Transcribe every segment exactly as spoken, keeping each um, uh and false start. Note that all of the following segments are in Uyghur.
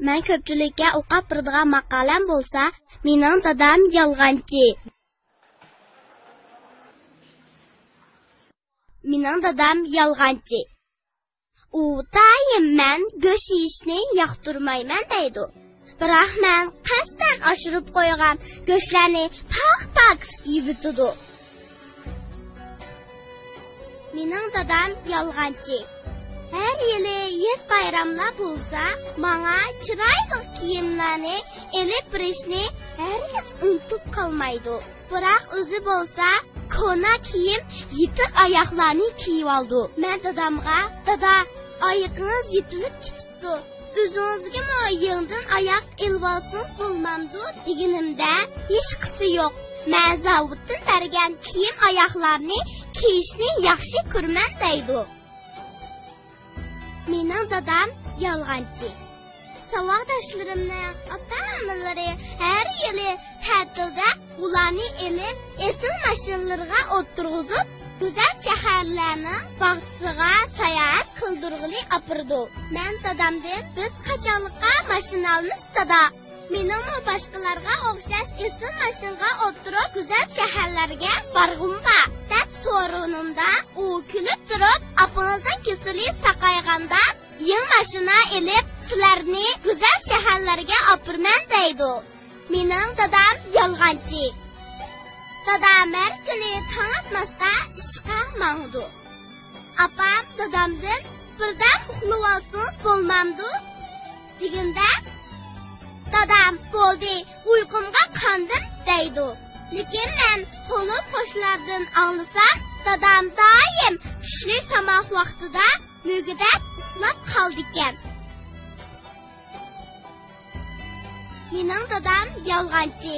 مەن كۆپچىلىككە ئوقاپ بېرىدىغان ماقالەم بولسا، مېنىڭ دادام يالغانچى. مېنىڭ دادام يالغانچى. ئۇ دائىم مەن گۆش يېيىشنى ياقتۇرمايمەن دەيدۇ. بىراق مەن قەستەن ئاشۇرۇپ قويغان گۆشلەرنى پاك-پاكىز يەۋېتىدۇ. مېنىڭ دادام يالغانچى. ھەر يىلى ھېيت بايراملار بولسا، ماڭا چىرايلىق كىيىملەرنى ئېلىپ بېرىشنى ھەرگىز ئۇنتۇپ قالمايدۇ. بىراق ئۆزى بولسا كونا كىيىم، يىتىق ئاياغلارنى كىيىۋالىدۇ. مەن دادامغا، «دادا، ئايىقىڭىز يېتىلىپ كېتىپتۇ. ئۆزىڭىزگىمۇ يېڭىدىن ئاياق ئېلىۋالسىڭىز بولمامدۇ؟» دېگىنىمدە، «ھېچقىسى يوق. مەن زاۋۇتتىن بەرگەن كىيىم ئاياغلارنى كىيىشنى ياخشى كۆرىمەن» دەيدۇ. مېنىڭ دادام يالغانچى. ساۋاقداشلىرىمنىڭ ئاتا-ئانىلىرى ھەر يىلى تەتىلدە ئۇلارنى ئېلىپ، ئېسىل ماشىنىلىرىغا ئولتۇرغۇزۇپ، گۈزەل شەھەرلەرنىڭ باغچىسىغا ساياھەت قىلدۇرغىلى ئاپىرىدۇ. مەن دادامدىن، «بىز قاچانلىققا ماشىنا ئالىمىز، دادا؟ مېنىڭمۇ باشقىلارغا ئوخشاش ئېسىل ماشىنىغا ئولتۇرۇپ، گۈزەل شەھەرلەرگە بارغۇم بار» دەپ سورىغىنىمدا، ئۇ كۈلۈپ تۇرۇپ، «ئاپىڭىزنىڭ كېسىلى ساقايغاندا، يېڭى ماشىنا ئېلىپ، سىلەرنى گۈزەل شەھەرلەرگە ئاپىرىمەن» دەيدۇ. مېنىڭ دادام يالغانچى. دادام ھەر كۈنى تاڭ ئاتماستا ئىشقا ماڭىدۇ. ئاپام دادامدىن، «بىردەم ئۇخلىۋالسىڭىز بولمامدۇ؟» دېگەندە، دادام، «بولدى، ئۇيقۇمغا قاندىم» دەيدۇ. لېكىن مەن قولۇم قوشنىلاردىن ئاڭلىسام، دادام دائىم چۈشلۈك تاماق ۋاقتىدا مۈگدەپ ئۇخلاپ قالىدىكەن. مېنىڭ دادام يالغانچى.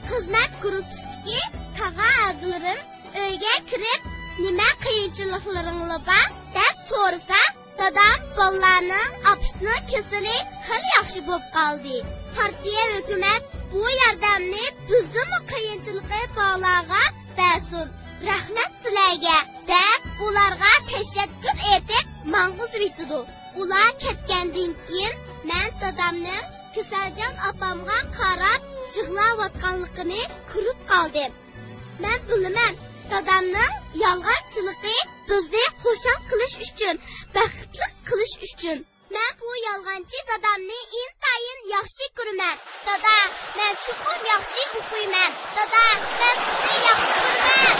خىزمەت گۇرۇپپىسىدىكى تاغا-ئادىلىرىم ئۆيگە كىرىپ، نېمە قىيىنچىلىقلىرىڭلار بار دەپ سورىسا، دادام، «بالىلارنىڭ ئاپىسىنىڭ كېسىلى خېلى ياخشى بولۇپ قالدى. پارتىيە، ھۆكۈمەت بۇ ياردەمنى بىزدىنمۇ قىيىنچىلىقى بارلارغا بەرسۇن. رەھمەت سىلەرگە» دەپ، ئۇلارغا تەشەككۈر ئېيتىپ ماڭغۇزۇۋېتىدۇ. ئۇلار كەتكەندىن كېيىن، مەن دادامنىڭ كېسەلجان ئاپامغا قاراپ يىغلاۋاتقانلىقىنى كۆرۈپ قالدىم. مەن بىلىمەن، دادامنىڭ يالغانچىلىقى بىزنى خۇشال قىلىش ئۈچۈن، بەختلىك قىلىش ئۈچۈن. مەن بۇ يالغانچى دادامنى ئىنتايىن ياخشى كۆرىمەن. دادا، مەن چوقۇم ياخشى ئوقۇيمەن. دادا، مەن سىزنى ياخشى كۆرىمەن.